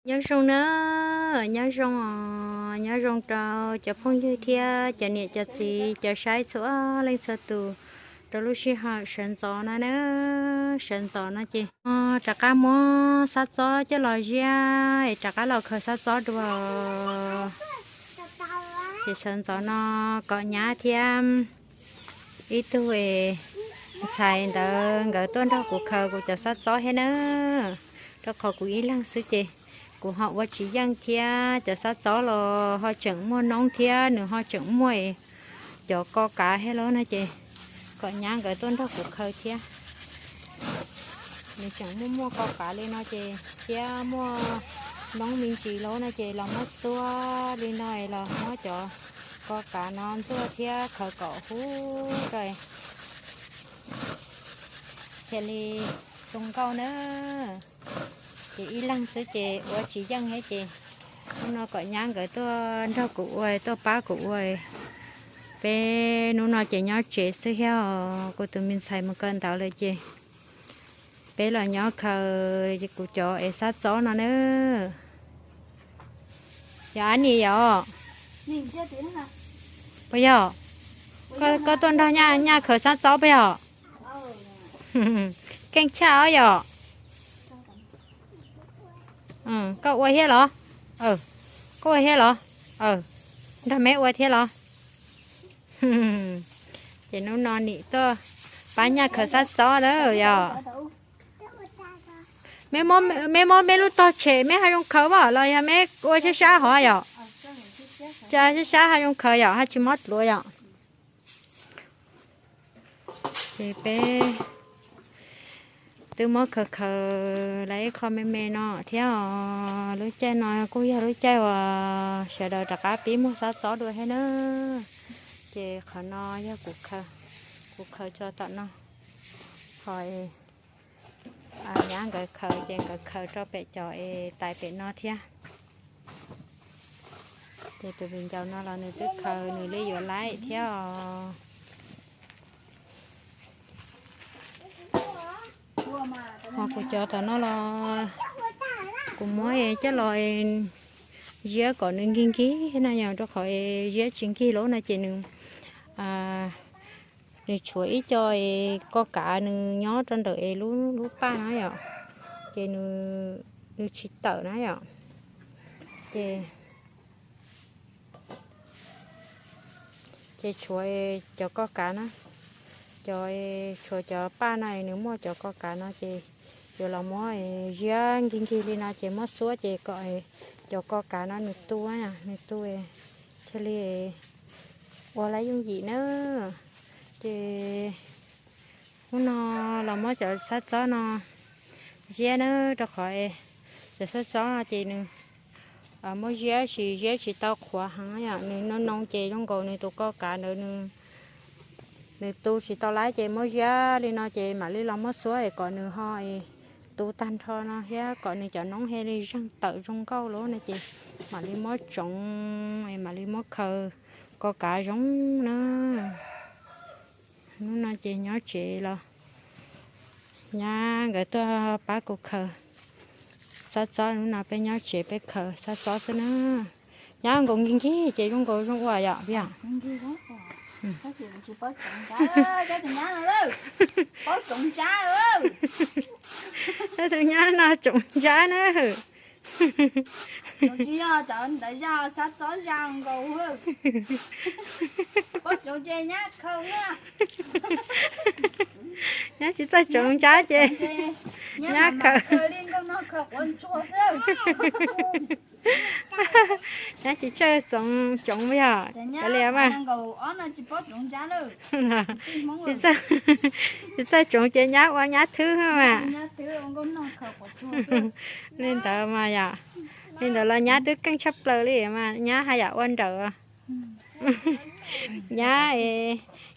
Nyob zoo na, nyob zoo os, nyob zoo rau cov phooj ywg thiab cov niam cov txiv cov saib txhua leej txhua tus rau lub sij hawm sawv ntxov no na. Sawv ntxov no ces rov qab muab xab txob coj los ziab es rov qab los khaws xab txob dua. Ces sawv ntxov no kom nyab thiab ib tug ntxhais ntawd nkawd tuaj nrog kuv khaws kuv cov xab txob thiab na, rau qhov kuv ib leeg xwb ces kuv ho ua tsis yeej thiab cov xab txob los ho tseem muaj noob thiab nws ho tseem muaj cov ko kav thiab lauj no ces kom nyab nkawd tuaj nrog kuv khaws thiab. Nws tseem muaj muaj ko kav li no ces thiab muaj noob me ntsis lauj no ces los muab xuab li no los muab cov ko kav no ntxuaj thiab khaws kom huv rau thiaj li zoo nkauj na. Ces ib leeg xwb ces ua tsis yeej thiab ces hnub no kom nyab nkawd tuaj nrog kuv ua, tuaj pab kuv ua. Peb hnub no ces nyob tsev xwb thiab os, kuv tus me ntxhais mus kawm ntawv lawm ces peb los nyob khaws kuv cov es xab txob no na. Yog ab nis yom? Puas yog? Koj tuaj nrog nyaj khaws xab txob puas yog? Keej tshaj os yom. Koj ua thiab los? Koj ua thiab los? Nrog meb ua thiab los? Ces hnub no nim tuaj pab nyaj khaws xab txob na yom. Meb muab meb lub tog tshem meb ho zoo khaws mas los yog meb ua sab sab hov yom? Cas sab sab ho zoo khaws yom, ho tsis mob dluav yom? Ces peb twb muab khaws khaws lawm ib qho me me no thiab os. Lub caij no kuj yog lub caij uas sawv daws rov qab pib muag xab txob dua thiab na. Ces qhov no yog kuv khaws, kuv khaws tso tom no, ho nyab nkawd khaws ces nkawd khaws rau pem cov es tais pem no thiab. Ces tus viv ncaus no los nws twb khaws nws li yuav laib thiab os. Ho kuv cov tom no los kuv muab coj los ziab kom nws nkig nkig na yom, rau qhov ziab tsis nkig lawm no ces nws nws tshuav ib co ko kav nws nyob rau ntawm es lub paj na yom, ces nws tsis tawm na yom. Ces ces tshuav cov ko kav na, cov, tshuav cov paj no nws muaj cov ko kav no ces yuav los muab ziab nkig nkig li no ces muab xuab ces kom cov ko kav no nws tu, nws tu thiaj li ua lawv yooj yim na. Ces hnub no los muab cov xab txob no ziab na, rau qhov cov xab txob no ces nws muab ziab tsis, ziab tsis tau qhuav heev yom, nws noo noo ces zoo nkaus nws tus ko kav ntawd nws tu tsis tau lawm ces muab ziab li no ces mam li los muab xuab es kom nws ho tu tag nrho no thiab kom nws cov noob thiaj li zeeg tawm zoo nkauj lawm no ces mam li muab tsoov es mam li muab khaws ko kav zoo na. Hnub no ces nyob tsev los nyab nkawd tuaj pab kuv khaws xab txob, hnub no peb nyob tsev peb khaws xab txob xwb na. Nyab nkaus nkig nkig ces zoo nkaus zoo ua yom, peb tus nyab no tsoom ntsab na. Tsis yog cov ntawd zaj xab txob zaj nkaus. Pob tsuas ces nyab khaws na. Nyab tsis txawj tsoov ntsab ces nyab khaws li nkauj no khaws quav ntsuag xwb. Nyab tsis txawj tsoov, tsoov yog kav liam mas. Tsis txawj tsoov ces nyab ua nyab thwb mas. Li ntawd mas yom, li ntawd los nyab twb keej tshaj plaws li mas nyab haj yam ua nrawm. Nyab,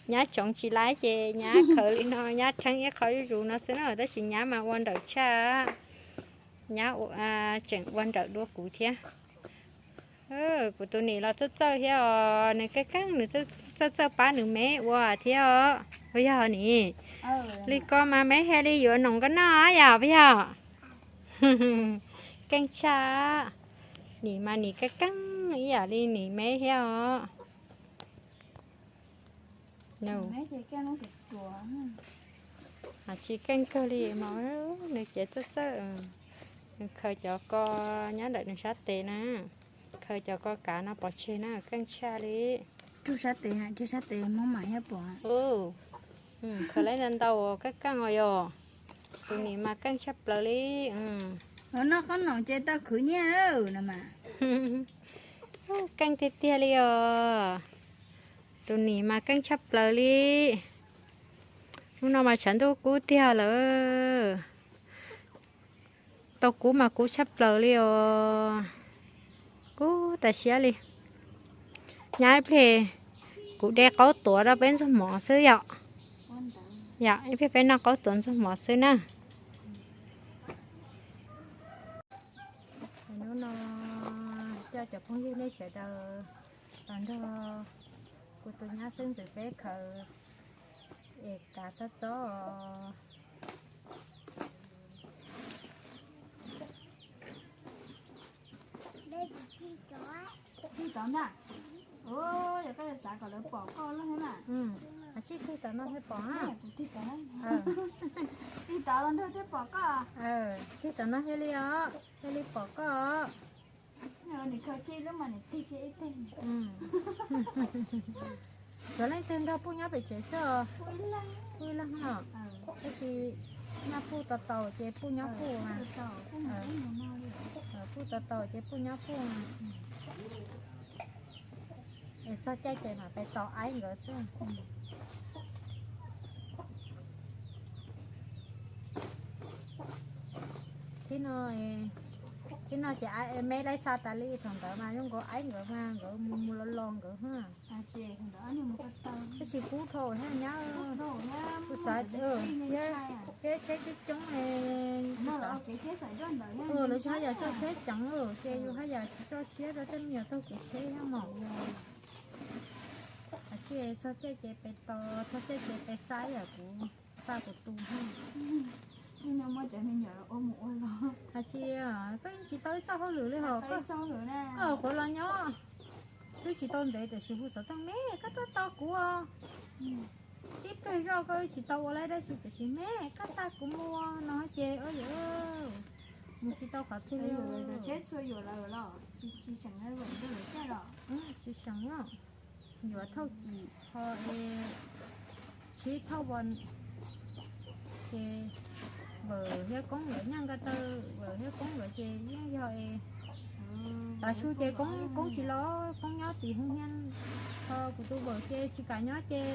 nyab tsoov tsis laib ces nyab khaws li no nyab rheeb ib qho zuj zus no xwb na, tab sis nyab mas ua nrawm tshaj. Nyab tseem ua nrawm dua kuv thiab. Kuv tus niam los txawj txawj thiab os, nws keej keej nws txawj txawj pab nws me ua thiab os. Puas yog nim li ko mas me thiaj li yuav noom nkauj noj yom, puas yog? Keej tshaj, nim mas nim keej keej ib yam li nim me thiab os. Tsis keej kawg li mas, nws cev txawj txawj, nws khaws cov ko nyob ntawm nws sab tes na, khaws cov ko kav no pov tseg na, keej tshaj li. Rub sab tes, rub sab tes muab mam thiab pom. Khaws lawm ntau ntau, keej keej os yog. Tus nim mas keej tshaj plaws li. Noj qhob noom ces tau khwv nyiaj no mas. Keej tiag tiag li os. Tus nim mas keej tshaj plaws li. Hnub no mas tshav ntuj kub tiag lawm. Tau kub mas kub tshaj plaws li os. Kub tas siab li. Nyab ib pliag kuv de qaub tuav rau peb ntxuag mov xwb yom. Yom, ib pliag peb noj qaub tuav ntxuag mov xwb na. Hnub no coj cov phooj ywg nej sawv daws los nrog kuv tus nyab xeeb ntxwv peb khaws es kav txhob txob. Tig tod ntag. Yog koj xav kom lawv pom koj loj thiab mas. Tig tod no thiaj pom. Tig tod los nrog thiaj pom koj. Tig tod no thiaj li os, thiaj li pom koj. Nws khaws kiag lub mas nws tig kiag ib teg. Xyov leej twg nrog Puj nyob pem tsev xwb os. Puj ib leeg os. Tab sis nyob Puj tau tau ces Puj nyob Puj mas. Puj tau tau ces Puj nyob Puj mas. Es txog caij ces mam pem tos aib nkawd xwb. Thib no, thib no ces me laib xa tas li, thaum ntawd mas zoo nkaus aib nkawd mas nkawd mus mus los los nkawd. Tab sis kub dhau thiab nyab. Kuv xav thiab tsheb coob coob, lawv haj yam tso tsheb ceev ces yus haj yam tsis tso siab rau tej me nyuam taug kev tsheb thiab mas. Tab sis txog caij ces pem tos, txog caij ces pem xa yam kuv xa kuv tus. Hais tias koj yeej tsis tau ib txoj hauj lwm li hos, koj qhuav los nyob twb tsis tau ntev tiam sis hu xov tooj, me koj tuaj tos kuv os. Tib pliag zoj koj wb tsis tau ua lawm dab tsi tiam sis me koj xa kuv mus no ces mus tsis tau qhov twg li. Tsis seem os, yuav thauj cim ho es sib thauj os. Ces vawm thiab koob nkawd nyob ko taw, vawm thiab koob nkawd ces yeej yog es tav su ces koob, koob tsis los, koob nyob tim hoo hiab, ho kuv tus vawm ces tsis kam nyob ces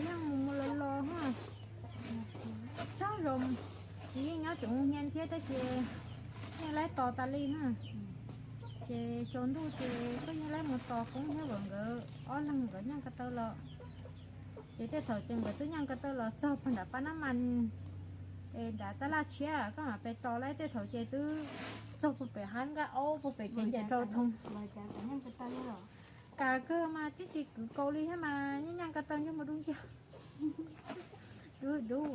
yeej mus mus los los. Tsaug zog, tsis yeej nyob tim hoo hiab thiab tab sis yeej laib tos tas li na. Ces tsaus ntuj ces koj yeej laib mus tos koob thiab vawm nkawd ob leeg nkawd nyob ko taw los. Ces tej thaum ces nkawd twb nyob ko taw los txog puag nram pab nab mas es nram tab laj tshiab koj mam pem tos laib, tej thaum ces twb txog puag pem hab nqaj aub puag pem kev ncaim rau thoo. Kam kawg mas tib tsis kwv kaus li thiab mas nyob nyob ko taw nyob mus dub nciag. Dub dub.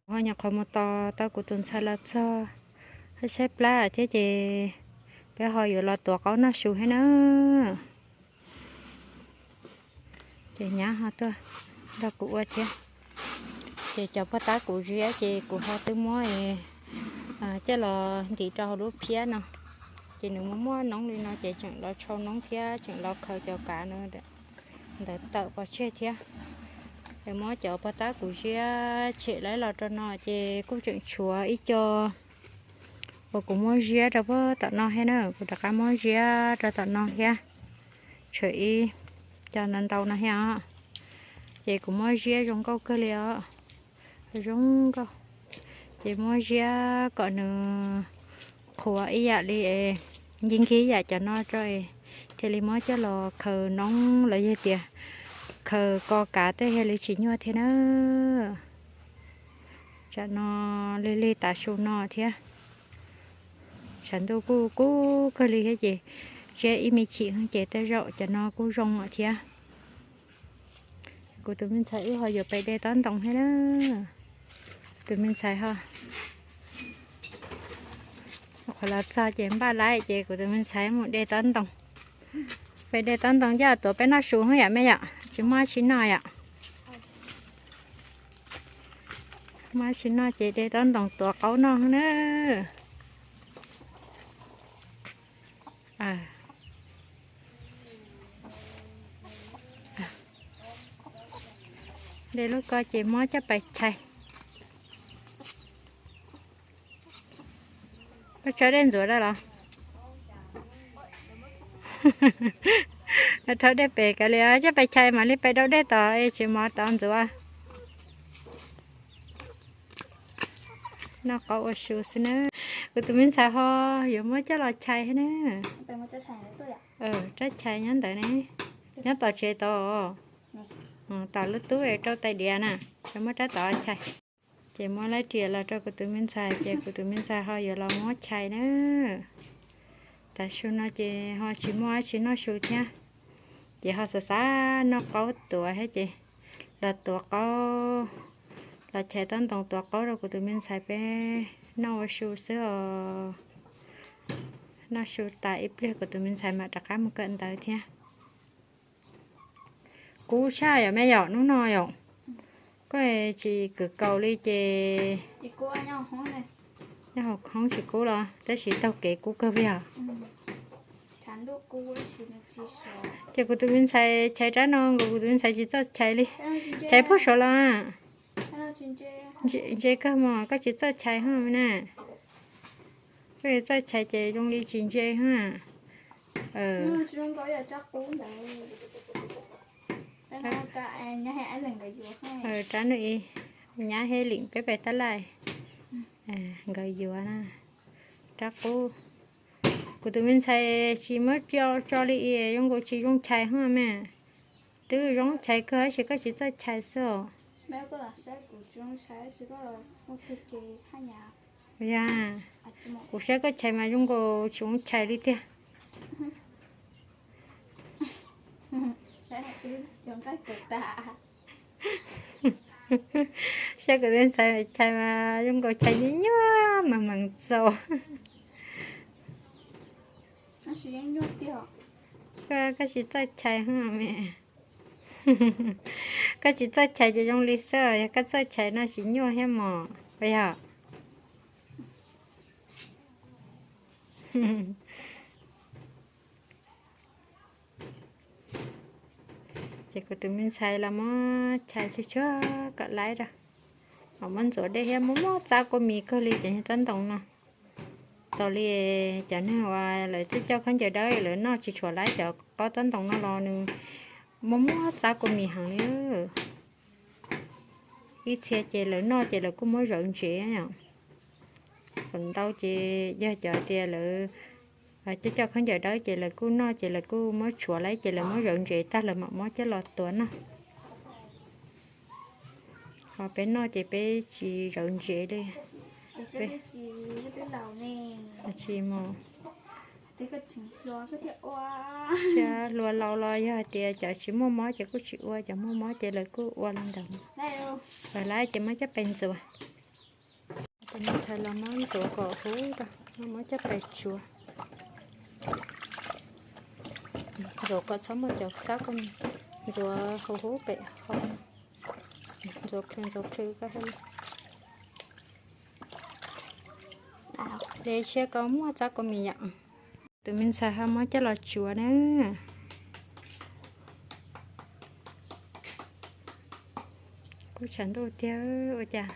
Ho nyuam qhuav mus tos tau kuv tus ntxhais los txog, saib plab thiab ces peb ho yuav los tuav qaub noj su thiab na. Ces nyab ho tuaj nrog kuv ua thiab. Ces cov paj tab kuv ziab ces kuv ho twb muab coj los ntim rau hauv lub phiab no. Ces nws muaj muaj noob li no ces tseem los tshau noob thiab tseem los khaws cov kav no ntawd tawm pov tseg thiab. Es muab cov paj tab kuv ziab tshem lawm los rau no ces kuj tseem tshuav ib co uas kuv muab ziab rau puag tom no thiab na, kuv rov qab muab ziab rau tom no thiab. Tshuav ib co ntau ntau no thiab os. Ces kuv muab ziab zoo nkauj kawg li os. Zoo nkauj. Ces muab ziab kom nws qhuav ib yam li, nci nkig ib yam cov no tso, thiaj li muab coj los khaws noob los yog tias khaws ko kav tej thiaj li tsis nyuaj thiab na. Tsam no lig lig tav su no thiab, tshav ntuj kuj kub kawg li thiab ces tsiab ib me chim ces tej zaum cov no kuj zoo lawm thiab. Kuv tus me ntxhais wb ho yuav pem de tob ntoo thiab na. Tus me ntxhais ho Los txog ces npaj lawm ces kuv tus me ntxhais mus de taub ntoo. Peb de taub ntoo coj tuav peb noj su yom me yom, tsis muaj dab tsi noj yom. Muaj dab tsi noj ces de taub ntoo tuav qaub noj na. De lub ko ces muab coj pais chais. Koj rhaub dej ntxuav dab los? Rhaub dej pem kav liam, coj pais chais mam li pais rau dej tom es tsis mov tod ntxuav. Noj qaub ua su xwb na. Kuv tus me ntxhais ho yuav muab coj los chais na. Rab chais nyob ntawd ne. Nyob tom tsev tod. Tom lub tub es rau tais diav na. Yuav muab rab tod chais. Ces muab lab riam los rau kuv tus me ntxhais ces kuv tus me ntxhais ho yuav los muab chais na. Tav su no ces ho tsis muaj dab tsi noj su thiab. Ces ho xav xav noj qaub tuav thiab ces los tuav qaub, los chais taub ntoo tuav qaub rau kuv tus me ntxhais peb noj ua su xwb os. Noj su tas ib pliag kuv tus me ntxhais mam rov qab mus kawm ntawv thiab. Kub tshaj yom me yom hnub no yom. Koj tsis kwv kaus li ces nyob hauv hoob tsis kub los tab sis taug kev kub kawg li os. Ces kuv tus me ntxhais chais rab no nkaus kuv tus me ntxhais tsis txawj chais li. Chais puag saud los. Ntse kawg mos, koj tsis txawj chais hos na. Koj tsis txawj chais ces zoo li tsis ntse hos. Rab no nyab he lim peb pem tab laj. Nkawd yuav na. Rab qub. Kuv tus me ntxhais tsis muab tso li zoo nkaus tsis zoo chais hos me. Twb zoo chais kawg tab sis koj tsis txawj chais xwb os. Yog, kuv saib koj chais mas zoo nkaus tsis zoo chais li tiag. Saib kuv tus me ntxhais chais mas zoo nkaus chais nyuaj nyuaj mees mees txaus. Koj tsis txawj chais hos me. Koj tsis txawj chais ces zoo li xwb, yog koj txawj chais no tsis nyuaj thiab mos, puas yog? Ces kuv tus me ntxhais los muab chais tsuag tsuag kom laib rau. Ho muab ntxuav dej thiab muab muab txab kua mis kawg li cov taub ntoo no. Tau li cov neeg uas lawv txawj coj khaub ncaws dawb lawv noj tsis tshuav laib cov qaub taub ntoo no los nws muab muab txab kua mis heev li. Ib txhia ces lawv noj ces lawv kuj muab zawv ntsev yom. Thaum ntau ces yog cov tias lawv coj coj khaub ncaws dawb ces lawv kuj noj ces lawv kuj muab tshuav laib ces lawv muab zawv ntsev tag lawv mam muab coj los tuav noj. Ho peb noj ces peb tsis zawv ntsev li. Tsis mus. Sia hluas laus los yog hais tias cov tsis muaj mob ces kuj tsis ua, cov muaj mob ces lawv kuj ua li ntawd. Lawv laib ces muab coj pais ntxuav. Tus me ntxhais los muab ntxuav kom huv rau, muab coj pais tsuav. Ntxuav kom txhob muaj cov txab kua mis, ntxuav huv huv pem hauv. Ntxuav plhws ntxuav plhws koj thiaj li. Li siab koj muaj txab kua mis yom. Tus me ntxhais ho muab coj los tsuav na. Kuj tshav ntuj tiag ua cas.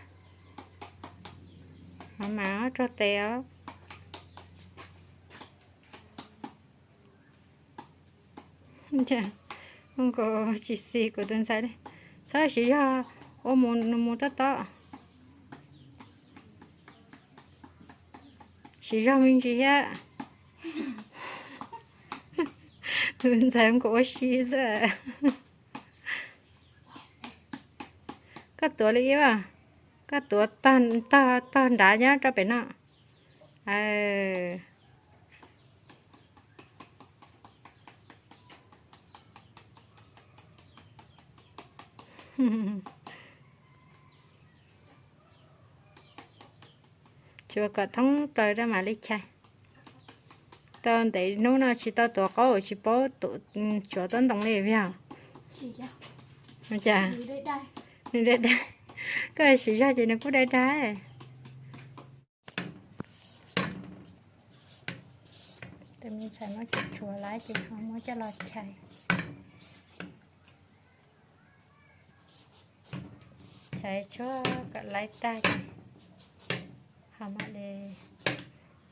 Mas mas rog tes os. Zoo nkaus tsis xis kuv tus ntxhais li. Txhob siv zog, ua mus nws mus tob tob. Siv zog me ntsis thiab. Tus ntxhais zoo nkaus ua si xwb. Koj tuav li ib, koj tuav tog nrad nyob rau pem no. Tsuav kom thoob plaws rau mam li chais. Tau ntev hnub no tsis tau tuav qaub tsis paub tsuav tob ntoo li yog. Cas nws dai dai, koj siv zog ces nws kuj dai dai. Tus me ntxhais muab tsuav tsuav lawm ces ho muab coj los chais. Chais tshuab kom lawv tag ces ho mam li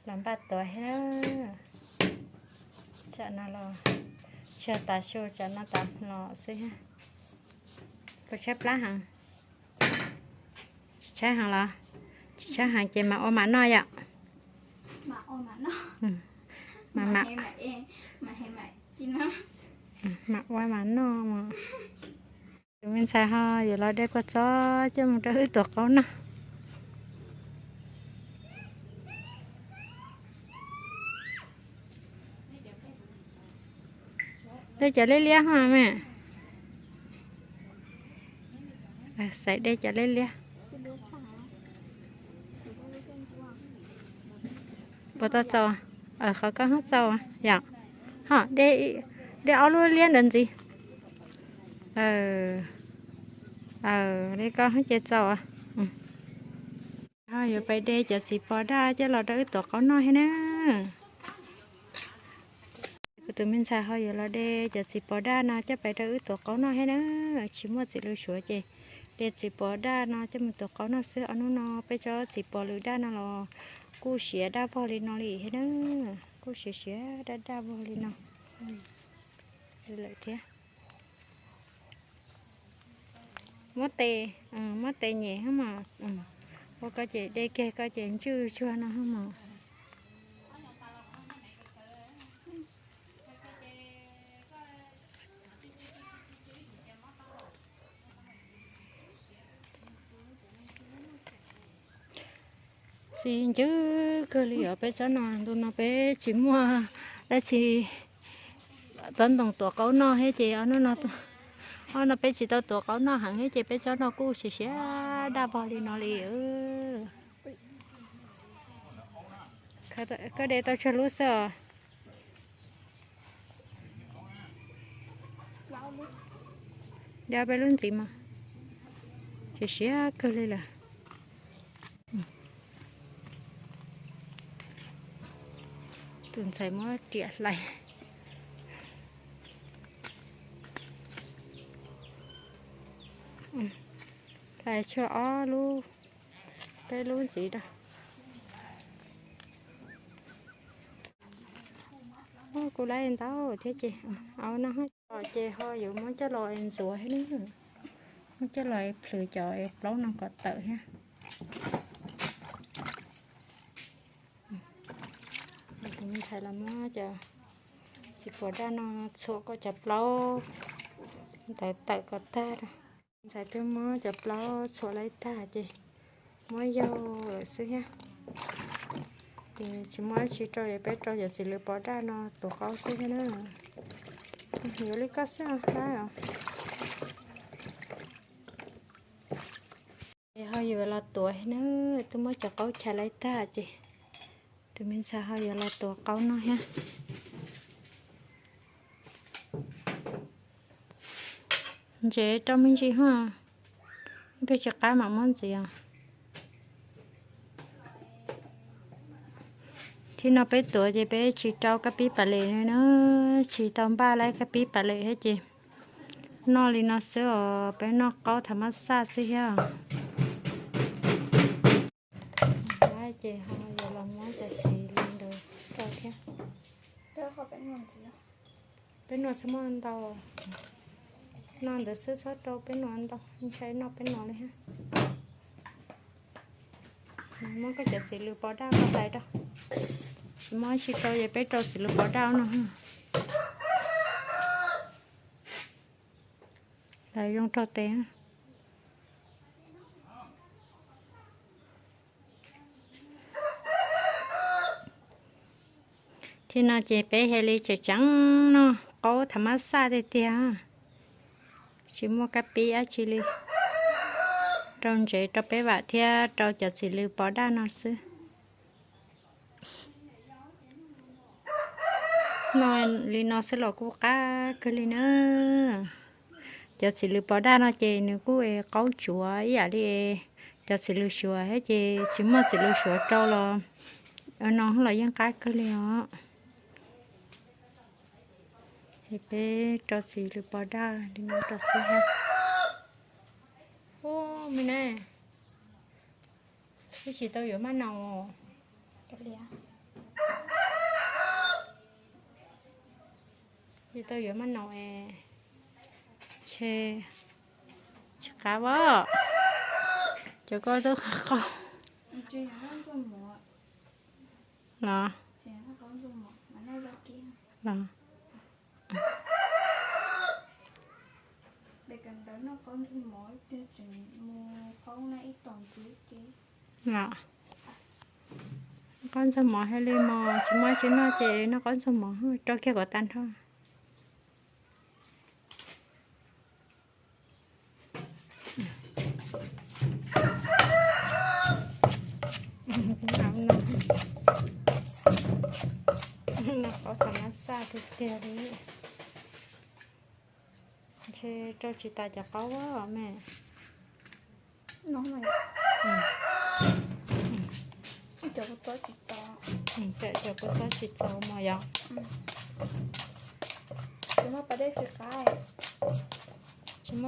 los npaj tuav thiab. Tsam no los tshuab tav su, tsam no tav hmo xwb. Puas tshaib plab heev? Tsis tshaib heev los? Tsis tshaib heev ces mam ua mam noj yom. Mam, mam ua mam noj. Tus me ntxhais ho yuav los de kua txob coj mus rau wb tuav qaub noj. De cov liab liab ho me. Xaiv de cov liab liab. Puas tau txaus? Qhov koj hub txaus yom. Ho de ob lub liab ntawd ntxiv. Li koj hub ces txaus. Ho yuav pais de cov txiv pos daj coj los rau wb tuav qaub noj thiab na. Kuv tus me ntxhais ho yuav los de cov txiv pos daj no coj pais rau wb tuav qaub noj thiab na. Tsis muaj txiv lws suav ces de txiv pos daj no coj mus tuav qaub noj xwb. Ob hnub no peb tsob txiv pos lws daj no los kuj siav daj vog li no li thiab na. Kuj siav siav daj daj vog li no lawm thiab. Muab tes, muab tes nyem hos mas, ua koj ces de kiag koj ces ntswj tsuag no hos mas. Txiv ncw kawg li os peb tsob no, ntu no peb tsis muaj dab tsi tob ntoo tuav qaub noj thiab ces ob no peb tsis tau tuav qaub noj heev thiab ces peb tsob no kuj siav siav daj vog li no li. Koj de tau tsawg lub xwb os? De peb lub ntxiv mas siav siav kawg li lawm. Tus ntxhais muab riam hlais. Hlais tshuav ob lub, peb lub ntxiv rau. Kuv lawv ntau thiab ces, au no ces ho yuav muab coj los ntxuav thiab na. Muab coj los plhws cov plaub no kom tawm thiab. Tus me ntxhais los muab cov txiv pos daj no txhuam kom cov plaub ntawd tawm kom tag. Ntxhais twb muab cov plaub txhuam laib tag ces muab yaug lawm xwb thiab. Ces tsis muaj dab tsi rau, peb rau cov txiv lws pos daj no tuav qaub xwb thiab na. Yuav li koj xwb os. Ces ho yuav los tuav thiab na, twb muab cov qaub chais laib tag ces tus me ntxhais ho yuav los tuav qaub noj thiab. Ntsev rau me ntsis hos, peb tsis qab mam muab ntxiv os. Thib no peb tuav ces peb tsis rau kab pib pas lem na, tsis tau npaj laib kab pib pas lem thiab ces noj li no xwb os, peb noj qaub thav mab xaj xwb thiab. Ces ho yuav los muab cov txiv li ntawd rau thiab. Peb noj txhob muaj ntau, noj ntawd xwb txhob rau peb noj ntau, ntshai noj peb noj li thiab. Muab koj cov txiv lws pos daj no hlais rau. Tsis muaj dab tsi rau ces peb rau txiv lws pos daj no. Hlais zoo rog tes. Thib no ces peb thiaj li tseem tseem noj qaub thav mab xaj tiag tiag, tsis muaj kab pib dab tsi li. Rau ntsev rau peb vam thiab rau cov txiv lws pos daj no xwb. No li no xwb los kuj qab kawg li na. Cov txiv lws pos daj no ces nws kuj qaub tsuav ib yam li cov txiv lws suav thiab ces tsis muaj txiv lws suav rau los no los yeej qab kawg li os. Es peb rau txiv lws pos daj li no rau xwb. Ub, me ne, twb tsis tau yuav maj naus. Tsis tau yuav maj naus es, ntshe tsis qab os. Cov koj twb qaub los, los. Los, noj qaub ntxuag mov thiaj li mos, tsis muaj tsis noj ces noj qaub ntxuag mov rau kiag kom tag nrho. Noj qaub thav mab xaj tiag tiag li. Ntshe rau tsis tas cov qaub me. Cov kua txob tsis txaus mos yom. Tsis muaj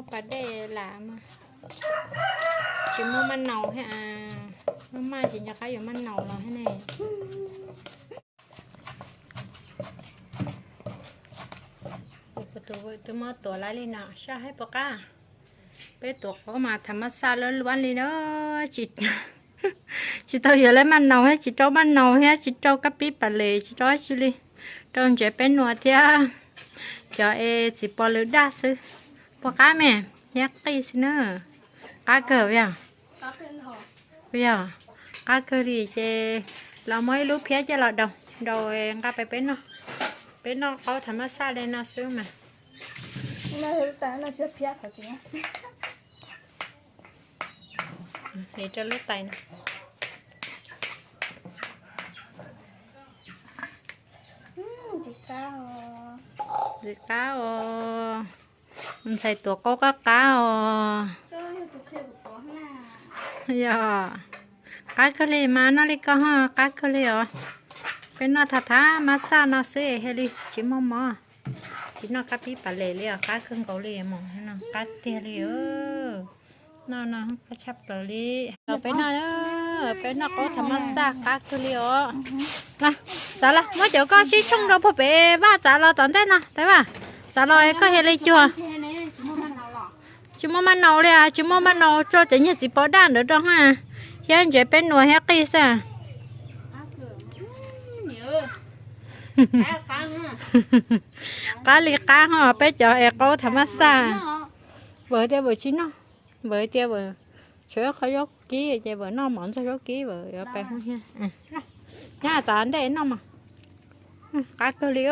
pas dej lam mas, tsis muaj maj naus thiab. Muaj maj tsis nco qab yuav maj naus los thiab ne. Kuv tus vwm twb muab tuav lawm li no, saj hab puas qab. Peb tuav qaub mas thav mab xaj luab luab li na. Tsis tau yuav lawv maj naus thiab, tsis rau maj naus thiab, tsis rau kab pib pas les, tsis rau dab tsi li. Rau ntsev peb nuas thiab cov es txiv pos lws daj xwb. Puas qab me? Thiab qij xwb na. Qab kawg yog. Yog, qab kawg li ces los muab ib lub phiab coj los daus, daus nqa pais peb noj. Peb noj qaub thav mab xaj li no xwb mas. Rau lub tais no. Ntxim qab os. Ntxhais tuav qaub qab qab os. Yog, qab kawg li mas noj li ko ho qab kawg li os. Peb noj thav thav mab xaj no xwb thiaj li tsis muaj mob. Tsis noj kab pib pas les li os, qab kawg nkaus li mog, qab tiag li. Noj no qab tshaj plaws li. Los peb noj, peb noj qaub thav mab xaj qab kawg li os. Txav los muab cov koj sib tshooj rau puag pem vaj, txav los tom ntej no tau vaj. Txav los koj thiaj li cuag. Tsis muaj maj naus li, tsis muaj maj naus tso cov nyuag txiv pos daj ntawd rau ha, thiab ntsev peb nuas thiab qij xwb. Qab li qab ho peb cov es qaub thav mab xaj. Vawm tias vawm tsis noj, vawm tias vawm tshuav qhov zaub kib ces vawm noj mov ntxuag zaub kib vawm yuav pais hu thiab. Nyab txav ntej noj mas. Qab kawg li.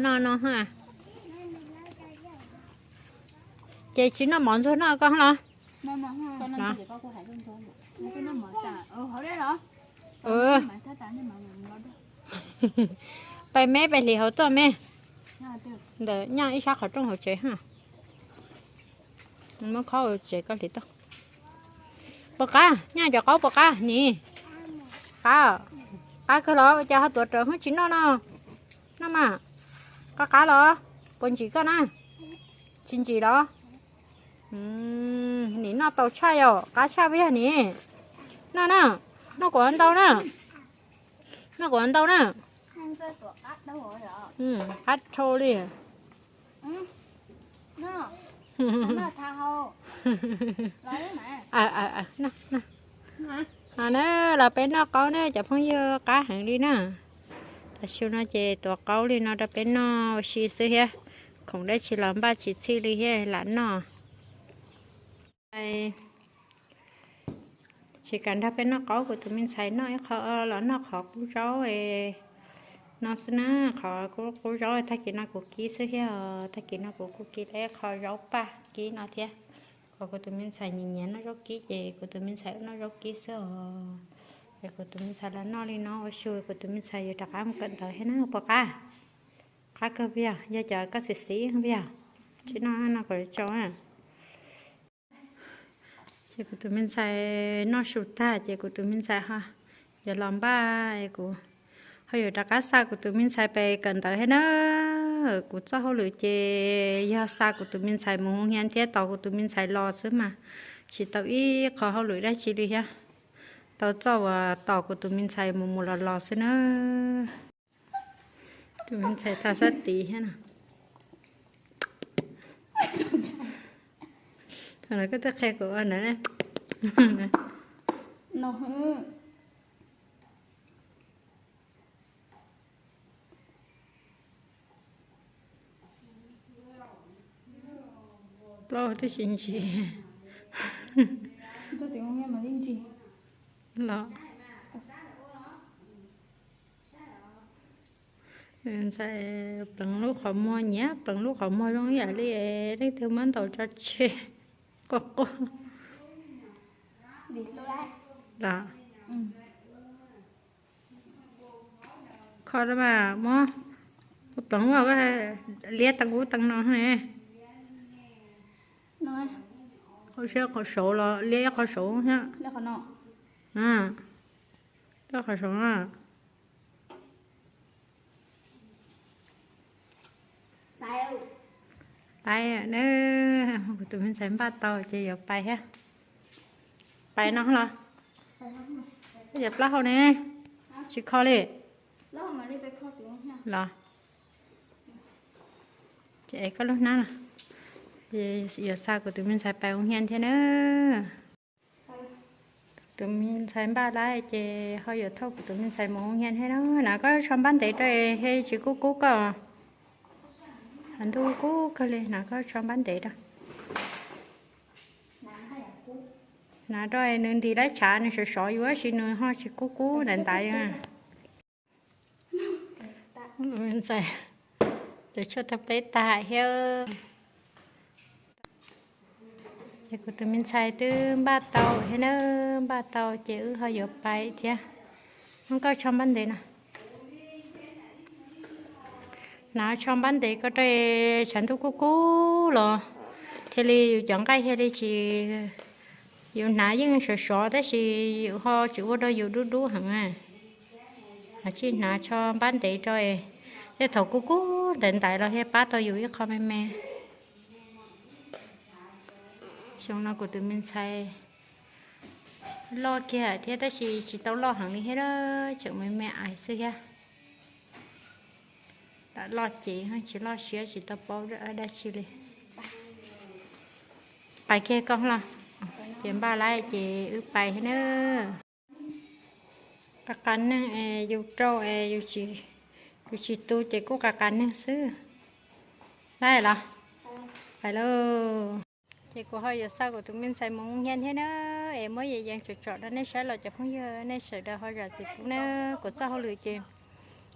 Noj no ha. Ces tsis noj mov ntxuag noj koj los. Pais me pais hliv hauv tuaj me. Ntawm nyaj ib sab qhov rooj hauv tsev ha. Muab khob hauv tsev koj hliv tuaj. Puas qab, nyaj cov qaub puas qab nim? Qab, qab kawg los cas ho tuav rawv hwb tsis noj no? Noj mas. Qab qab los? Puas ntsim koj na? Tsis ntsim los? Nim noj tau tshaj yom, qab tshaj puas yog nim? Noj na, noj kuv ua ntau na. Noj kuv ua ntau na. Qab dhau li. Los peb noj qaub na cov phooj ywg, qab heev li na. Tam sim no ces tuav qaub li no rau peb noj ua si xwb thiab, khoom dab tsi los npaj tsis txhij li thiab lam noj. Tsis kam nrog peb noj qaub, kuv tus me ntxhais noj ib qho los noj qhov qub zaub no xwb na. Qhov qub zaub tag kis no kuv kib xwb thiab, tag kis no kuv kuj kib tau ib qho zaub paj kib no thiab. Qhov kuv tus me ntxhais nyiam nyiam noj zaub kib ces kuv tus me ntxhais noj zaub kib xwb os. Kuv tus me ntxhais los noj li no ua su, kuv tus me ntxhais yuav rov qab mus kawm ntawv thiab na, puas qab? Qab kawg puas yog? Yog cov koj xim xim puas yog? Tsis noj no kom tsau. Ces kuv tus me ntxhais noj su tag ces kuv tus me ntxhais ho yuav los npaj, kuv ho yuav rov qab xa kuv tus me ntxhais pem kawm ntawv thiab na. Kuv txoj hauj lwm ces yog xa kuv tus me ntxhais mus hoo hias thiab tos kuv tus me ntxhais los xwb mas, tsis tau ib qho hauj lwm dab tsi li thiab. Tau txoj uas tos kuv tus me ntxhais mus mus los los xwb na. Tus me ntxhais tag sab tid thiab no. Thaum no koj twb qhia kuv ua ntawd. Plaub twb tsis ntsis los. Ntxhais pleev lub qhov muag, nyiam pleev lub qhov muag zoo ib yam li leej twg muab ntaus tso tseg quaj quaj. Los, kho mas muab pleev ua liab teev ub teev no ne. Qhov saud los liab ib qho saud thiab. Liab qhov saud na. Pais na, kuv tus me ntxhais npaj tau ces yuav pais thiab. Pais no los? Yog plaub hau ne, tsis kho li los? Ces koj lub hnab no, yuav xa kuv tus me ntxhais pais hoo hias thiab na. Tus me ntxhais npaj lawm ces ho yuav thauj kuv tus me ntxhais mus hoo hias thiab na. Hnav koj tsho npab ntev rau, tsis kub kub koj. Ntuj kub kawg li, hnav koj tsho npab ntev rau. Hnav rau nws nti lab tshav nws sov sov yus tab sis nws ho tsis kub kub ntawd ntawd. Ntxhais cov tshuaj tau pleb tag thiab. Ces kuv tus me ntxhais twb npaj tau thiab na, npaj tau ces wb ho yuav pais thiab. Muab koj tsho npab ntev no, hnav tsho npab ntev koj rau, tshav ntuj kub kub los thiaj li yus cov nqaij thiaj li tsis, yus hnav yeej sov sov tab sis yus ho tsis ua rau yus dub dub heev. Hnav tsho npab ntev rau, tej thaum kub kub ntawd ntawd los thiaj pab tau yus ib qho me me. Xyoo no kuv tus me ntxhais loj kiag thiab tab sis tsis tau loj heev li thiab, tseem me me ais xwb thiab. Lam loj cev tsis loj siab tsis tau paub dab tsi li. Pais kiag koj los, ces npaj lawm ces wb pais thiab na. Qas qas neeg es yus rau es yus tsis tu ces kuj qas qas neeg xwb. Lawm los? Pais lauj. Ces kuv ho yuav xa kuv tus me ntxhais mus hoo hias thiab na, es muab yees yees tsom tsom rau nej saib los cov phooj ywg nej sawv daws ho zam txim pub na. Kuv txoj hauj lwm ces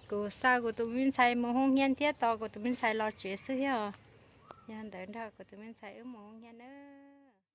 kuv xa kuv tus me ntxhais mus hoo hias thiab tos kuv tus me ntxhais los tsev xwb thiab os. Yog ntawd nrog kuv tus me ntxhais wb mus hoo hias na.